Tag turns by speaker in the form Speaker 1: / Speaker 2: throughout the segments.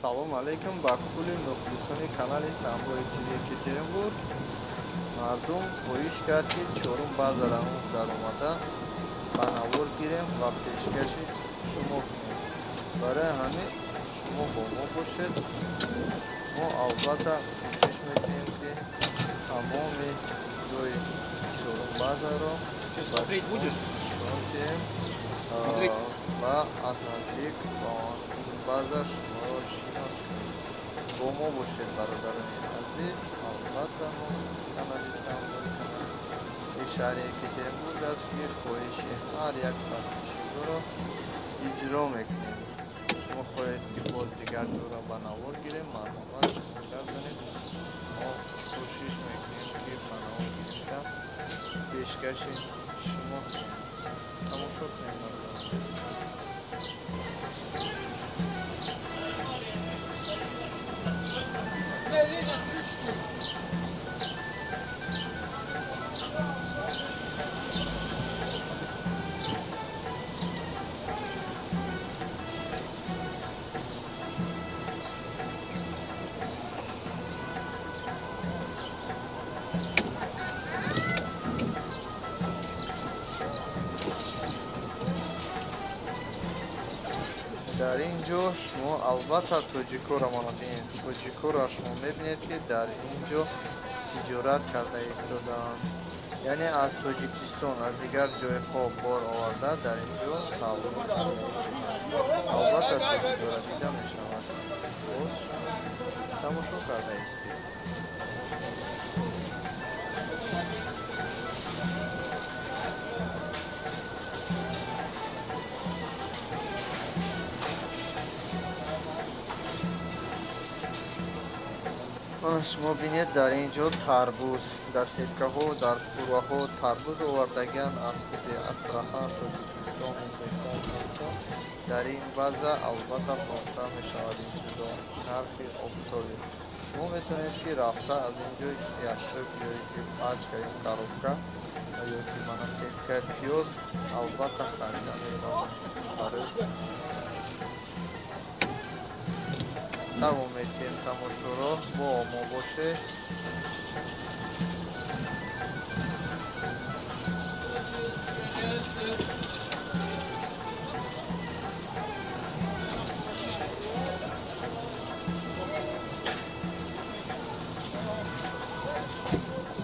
Speaker 1: Салом алейкум ба кулли мухлисони канали Самбои ТВ Екатеринбург. Мардум хоҳиш кард, ки чорум базара даромада ба навор гирем ва пешкаши шумо кунем. Барои ҳамин шумо бо мо бошед. Мо албатта кӯшиш мекунем, ки тамоми ҷои чорум базаро ба шумо нишон диҳем ва аз наздик ба ин база шуморо шинос кунем. Бо мо бошед, бародарони азиз. Албатта, мо канали Самбои, канали шаҳри Екатеринбург аст, ки хоҳиши ҳар як подписчикро иҷро мекунем. Шумо хоҳед, ки боз дигар ҷоро ба навор гирем, марҳамат, шумо гап занед. Мо кӯшиш мекунем, ки ба навор гирифта пешкаши шумо кунем. Тамошо кунем, бародарон. Дар ин ҷо шумо албатта тоҷикоро мана бинед. Тоҷикоро шумо мебинед, ки дар ин ҷо тиҷорат карда истодаанд. Яъне аз Тоҷикистон, аз дигар ҷойҳо бор оварда, дар ин ҷо савдо карда истодаанд. Албатта, тоҷикоро дида мешавад. Боз тамошо карда истед. Шумо бинед, дар ин ҷо тарбуз дар сеткаҳо, дар фураҳо тарбуз овардагианд аз худи Астрахан, Тоҷикистон, Ӯзбекистон, Қирғизистон. Дар ин база албатта фурӯхта мешавад ин чизо нархи оптовӣ. Шумо метавонед, ки рафта аз ин ҷо ящик ё ки пачка ё коробка ё ки мана сеткаи пиёз албатта харида метавонед. Барои давом метиҳем тамошоро, бо мо бошед.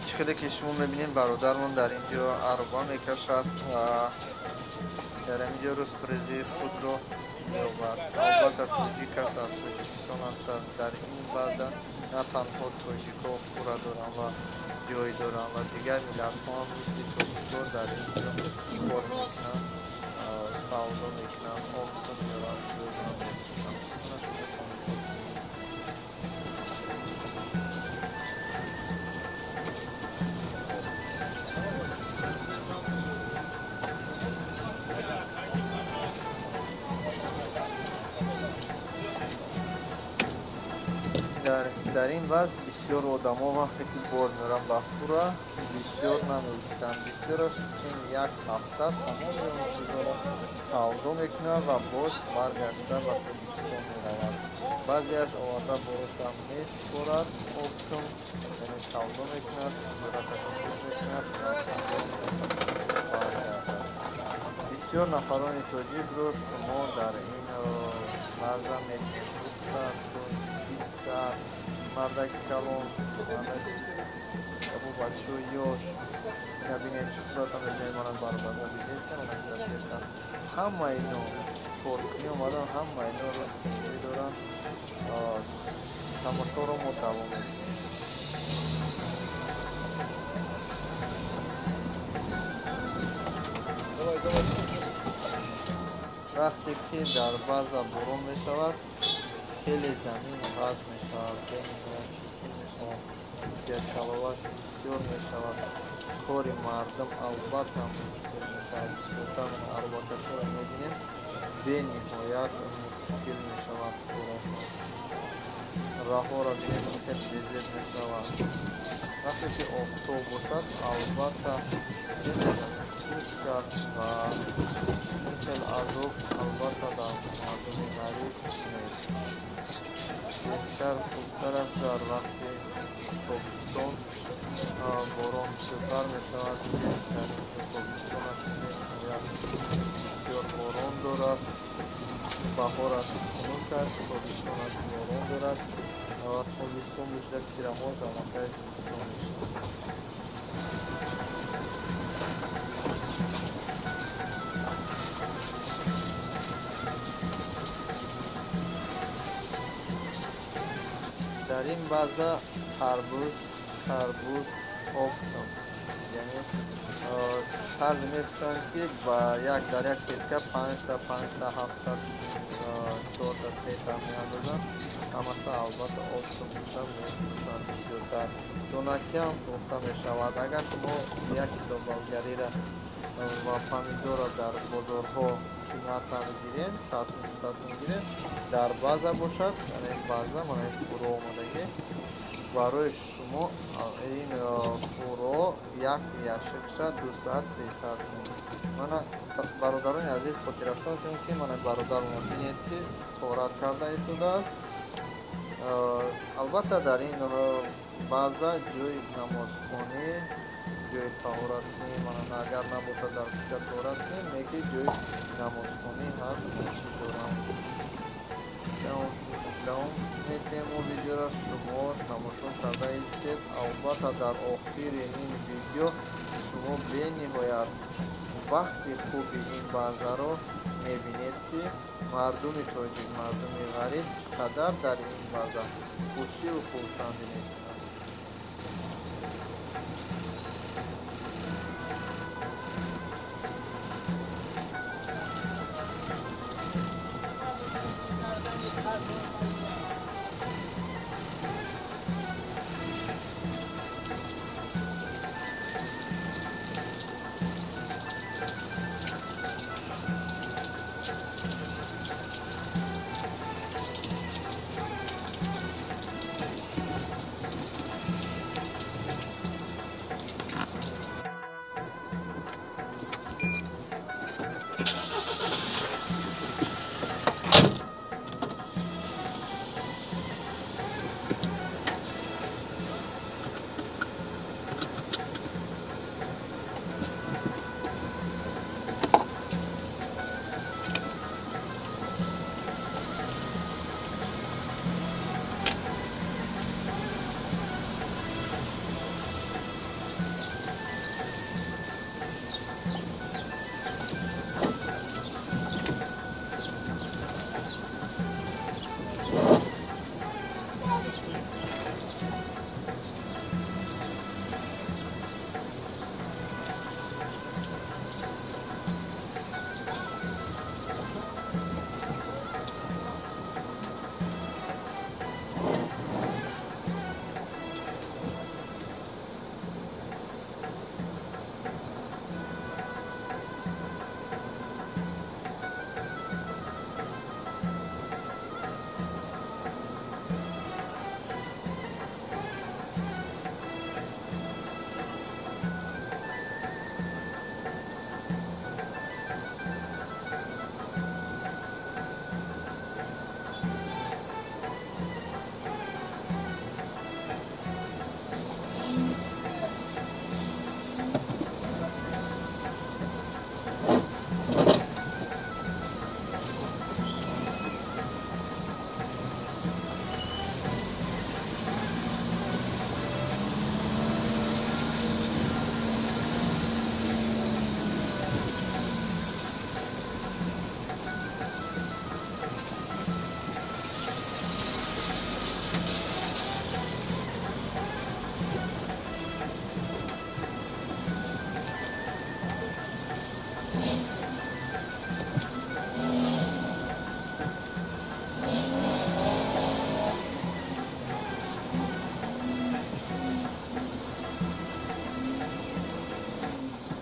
Speaker 1: Чӣ хеле ки шумо мебинед, бародармон дар ин ҷо ароба мекашад ва дар ин ҷо рӯзқурезии худро меёбад. Албатта, тоҷик аст, аз Тоҷикистон ҳастанд. Дар ин база на танҳо тоҷикҳо фура доранд ва ҷой доранд ва дигар миллатҳо ҳам мисли тоҷикҳо дар ин ҷо кор мекунанд, савдо мекунанд, оптом меоранд, чизошонро мефурӯшанд. Мана шумо тамошо кунед. Дар ин вазъ бисёр одамо вақте ки бор меоранд ба фура, бисёр намеистанд. Бисёраш чун як ҳафта тамоми он чизоро савдо мекунанд ва боз баргашта ба Тоҷикистон мераванд. Баъзеаш оварда борошам месупорад оптом, яъне савдо мекунад, тиҷораташро хуб мекунад ва бармегардад. Бисёр нафарони тоҷикро шумо дар ин база мебинед. Духтар, писар, мардаки калон, мардаки ябо, бачаҳои ёш. Ина бинед, чӣ худатон мебинед, мана бародарро дидестем, мана гузаштестам. Ҳама ино коркунӣ омадан, ҳама ино рӯзқурезӣ доранд. Тамошоро мо давом медиҳем. Вақте ки дар база борон мешавад, хеле замин ғаз мешавад, бениҳоят чиркин мешавад, сиячаловаш бисёр мешавад. Кори мардум албатта мушкил мешавад. Бисёртар аробакашҳоро мебинем, бениҳоят мушкил мешавад корашон. Раҳҳоро бинем, чӣ хел безеб мешавад. Вақте ки офтоб бошад, албатта хеле замин хушк аст ва ин хел азоб албатта дар мардуми ғариб нест. Беҳтар, хубтар аст дар вақти тобистон борон бисёртар мешавад, ки дар инҷо тобистонаш меояд, бисёр борон дорад. Баҳораш хунук аст, тобистонаш борон дорад ва тобистон бошад, тирамоҳ аллакай зимистон мешавад. Дар ин база тарбуз, харбуз оптом, яъне тарзе мефурӯшанд, ки ба як дар як сетка панҷта, панҷта, ҳафта, чорта, сета меандозанд. Ҳамаша албатта оптом гуфта мефурӯшанд. Бисёртар донакиам фурӯхта мешавад. Агар шумо як кило болгарира ва помидора дар бозорҳо қиматам гирем, 100 сум, 200 сум гирем, дар база бошад, яъне база мана ин фуро омадагӣ барои шумо, ин фуро як яшикша 200, 300 сум. Мана, бародарони азиз, хотиррасон кунем, ки мана бародарро бинед, ки торат карда истодааст. Албатта, дар ин база ҷои намозхонӣ, ҷои таҳораткунӣ, мана агар набошад, дар кӯча таҳорат кунем, неки ҷои намозхонӣ ҳаст, масҷид дорам. Давом метиҳем мо видеоро, шумо тамошо карда истед. Албатта, дар охири ин видео шумо бениҳоят вақти хуби ин базаро мебинед, ки мардуми тоҷик, мардуми ғариб чӣ қадар дар ин база хушиву хурсандӣ мекунанд.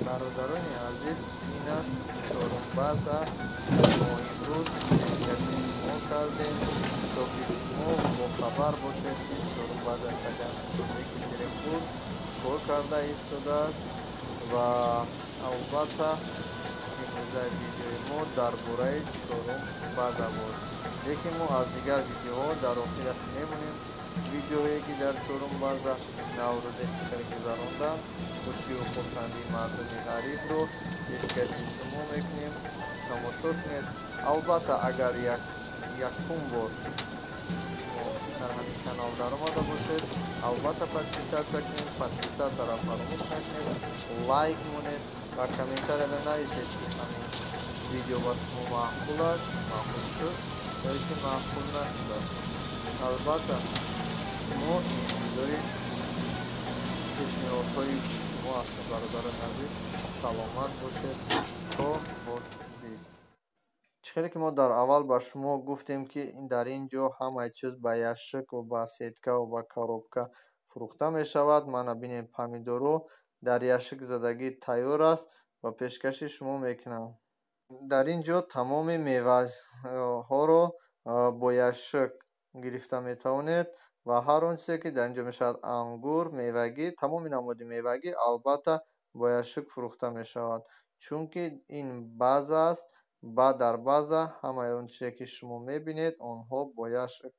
Speaker 1: Бародарони азиз, ин аст чорумбаза мо имрӯз пешкаши шумо кардем, то ки шумо бохабар бошед, ки чорумбаза Екатеринбург кор карда истодааст. Ва албатта, Имрӯзаи видеои мо дар бораи чорум база буд. Лекин мо аз дигар видеоҳо дар охираш мемонем. Видеое ки дар чорум база Наврӯзе чӣ хел гузаронданд, хушию хурсандии мардуми ғарибро пешкаши шумо мекунем. Тамошо кунед. Албатта, агар якум бор шумо дар ҳамин канал даромада бошед, албатта подписаться кунед, подписаться-ро фаромӯш накунед, лайк монед ва комментарияда нависед, ки ҳамин видео ба шумо маъқул аст, маъқул шуд ё ки маъқул нашудааст. Албатта, мо интизори пешниҳодҳои шумо ҳастем, бародарони азиз. Саломат бошед, то боздид. Чӣ хеле ки мо дар аввал ба шумо гуфтем, ки дар ин ҷо ҳамаи чиз ба ящик ва ба сетка ва ба коробка фурӯхта мешавад. Мана бинед, помидорҳо дар ящик задагӣ тайёр аст ва пешкаши шумо мекунам. Дар ин ҷо тамоми меваҳоро бо ящик гирифта метавонед ва ҳар он чизе ки дар ин ҷо мешавад, ангур, мевагӣ, тамоми намуди мевагӣ албатта бо ящик фурӯхта мешавад, чунки ин база аст ва дар база ҳамаи он чизе ки шумо мебинед, онҳо бо ящик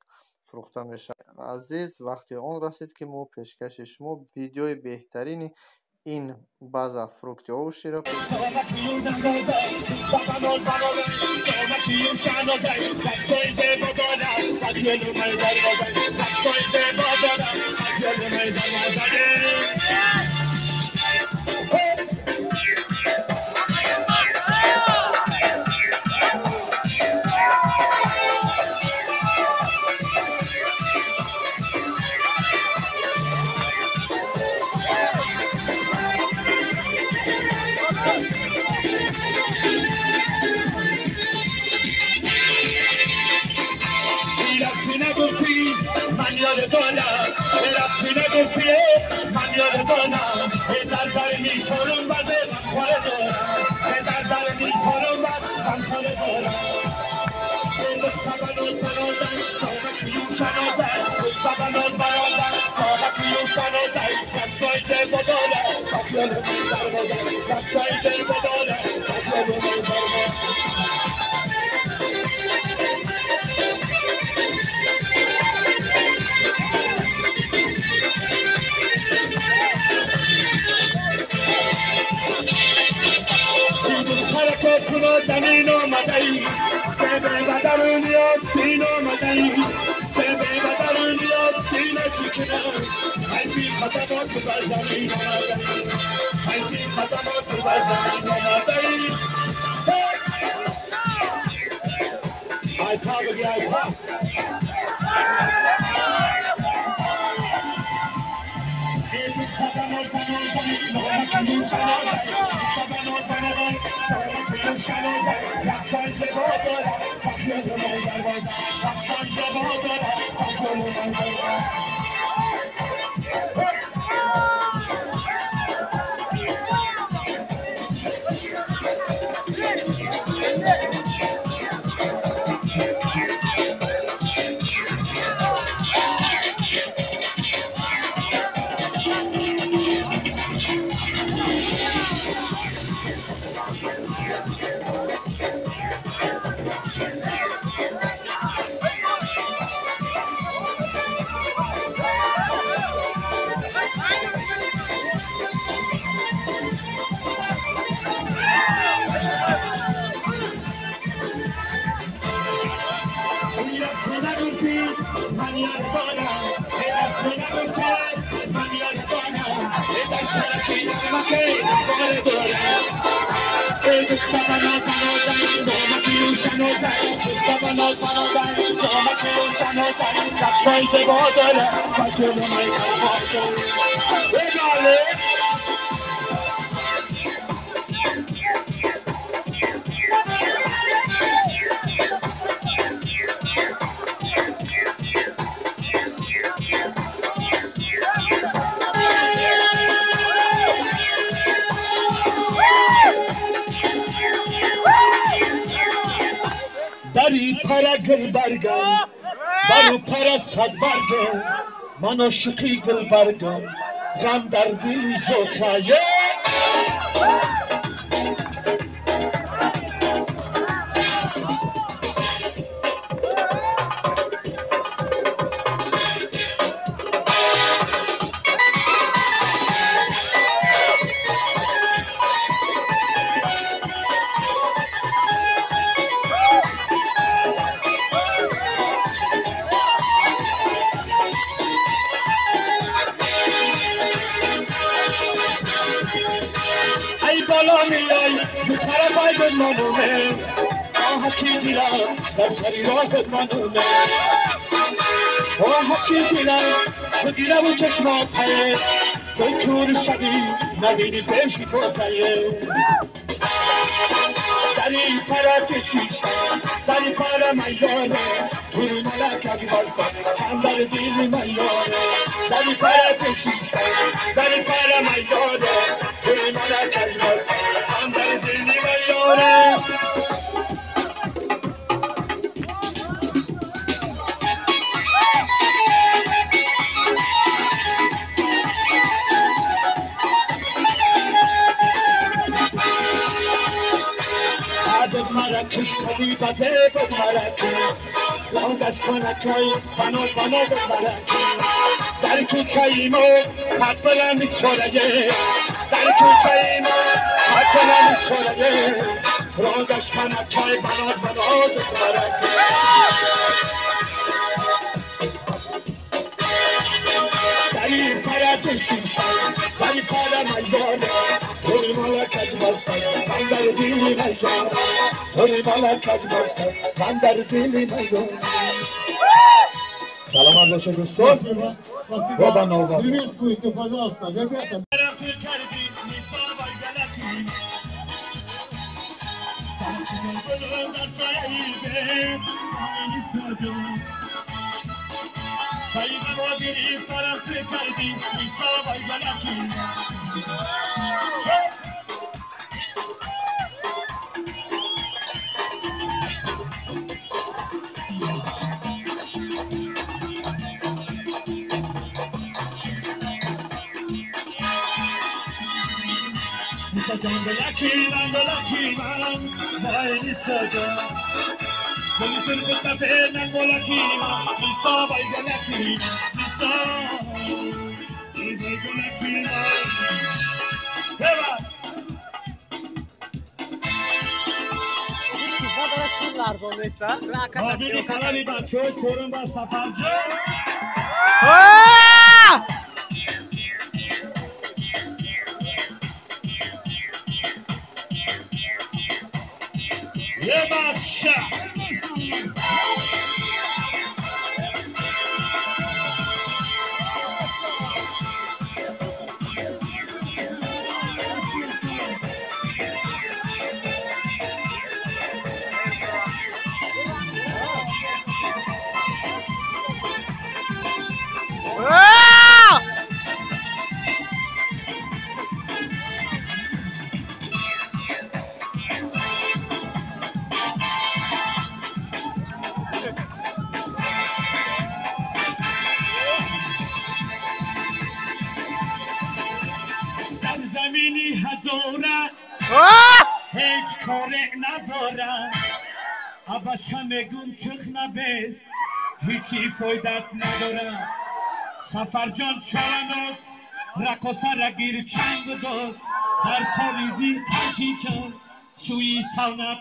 Speaker 1: фурӯхта мешавад. Азиз, вақти он расид, ки мо пешкаши шумо видеои беҳтарини ин база фрукти овощиро
Speaker 2: من عاشقی گل برگم غم در دل زخایه. منونه آه کی دیرم در سری راهت منونه آه کی دیرم تو دیرم و چشمات پره تو کور شدی نبینی پیشی تو پره دری پره کشیشم دری پره میاره توی ملک اجبار هم در دیلی میاره دری پره کشیشم دری پره میاره توی ملک اجبار هم در دیلی میاره. مراکش کنی بده به مراکش لانگش کنکای بنا بنا به مراکش در کوچه ما حتما میچوره در کوچه ما حتما میچوره لانگش کنکای بنا بنا به مراکش دری پرکشیشم دری پر میاره توی ملک از بستن من در دیلی میاره توی ملک از بستن من در دیلی میاره. Саламат бошед, дӯстон.
Speaker 3: Спасибо. Приветствуйте, пожалуйста, ребята.
Speaker 2: هیچی فایدت نداره سفر جان چرنداز رقاصه را گیر چنگ داد در پاریزین تاجی کرد سوی سونت.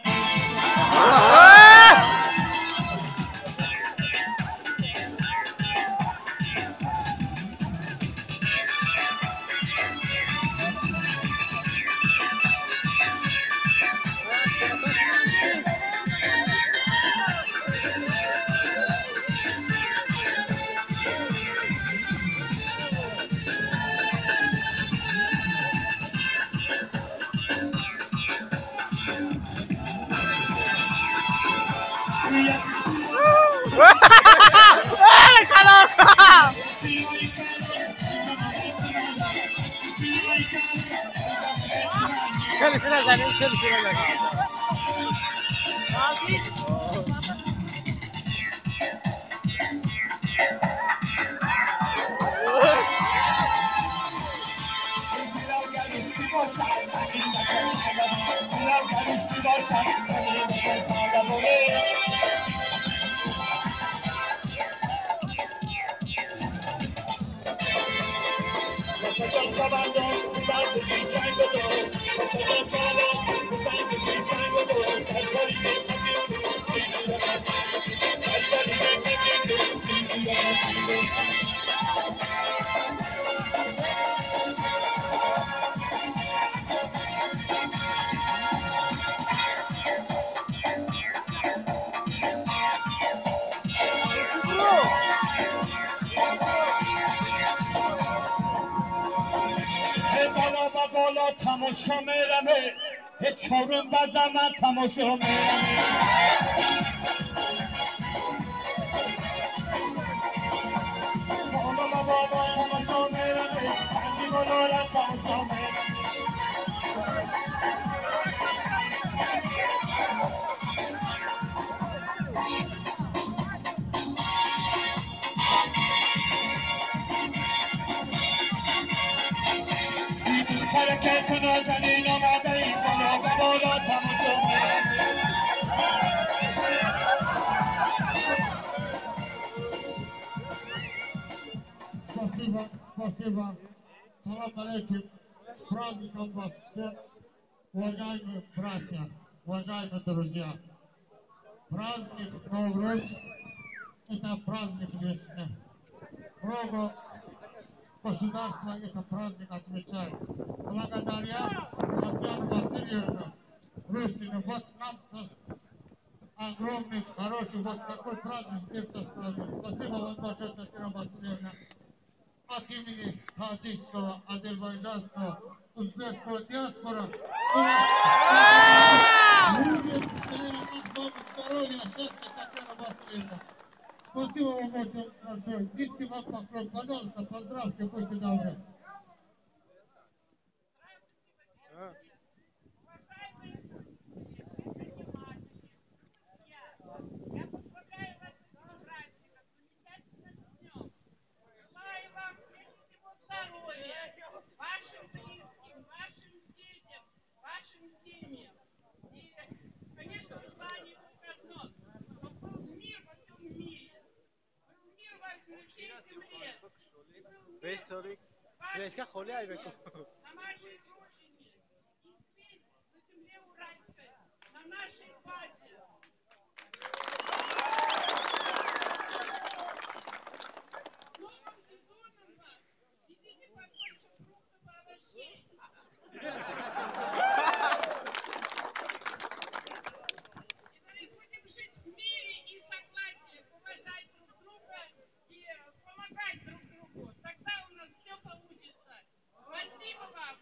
Speaker 2: بالا تماشا میرمه چهارم بازم من تماشا میرمه بالا بالا تماشا میرمه پنجی بالا را تماشا میرمه حرکت نازنین آمده این بالا و بالا تماشا میرمه.
Speaker 3: Спасибо, спасибо. Салам алейкум. С праздником вас всех, уважаемые братья, уважаемые друзья. Праздник Навруз – это праздник весны. Много государства это праздник отмечает. Благодаря Татьяне Васильевне Русину, вот нам огромный, хороший, вот такой праздник здесь составили. Спасибо вам большое, Татьяна Васильевна. От имени таджикского, азербайджанского, узбекского диаспора у нас будет вам здоровья, счастья, Татьяна Васильевна. Спасибо вам очень большое. Низкий вам поклон. Пожалуйста, поздравьте, будьте добры.
Speaker 4: Вашим близким, вашим детям, вашим семьям. И, конечно, желание только одно, чтобы был мир во всем мире, был мир во всей земле, и был мир в вашей семье, на нашей родине, и здесь, на земле Уральской, на нашей базе. С новым сезоном вас! Везите побольше фруктов и овощей! И будем жить в мире и согласии, уважать друг друга и помогать друг другу. Тогда у нас все получится. Спасибо вам!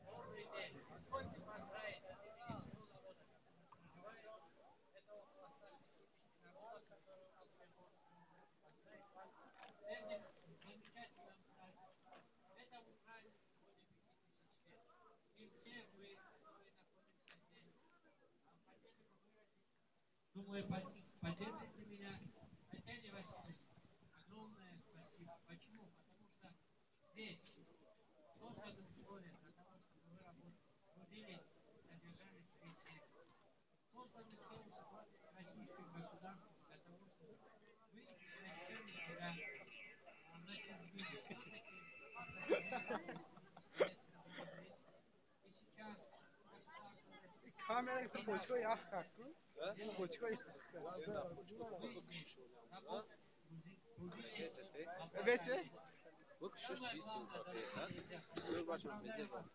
Speaker 5: Добрый день! Позвольте поздравить от имени всего народа, который проживает. Это около 160 народов, которые у нас в Свердловской области. Поздравить вас с этим замечательным праздником. Этому празднику более 5000 лет. И все вы, которые находимся здесь, хотели бы выразить, думаю, поддержите меня. Татьяне Васильевне огромное спасибо. Почему? Потому что здесь созданы условия для того, чтобы вы работали, трудились и содержали свои семьи. Созданы все условия российским государством для того, чтобы вы защищали себя на чужбине. Все-таки на протяжении 70 лет мы живем вместе. И сейчас государство российское и наши вы здесь работали, трудились на благо Отечества. Самое главное, дорогие друзья, поздравляю вас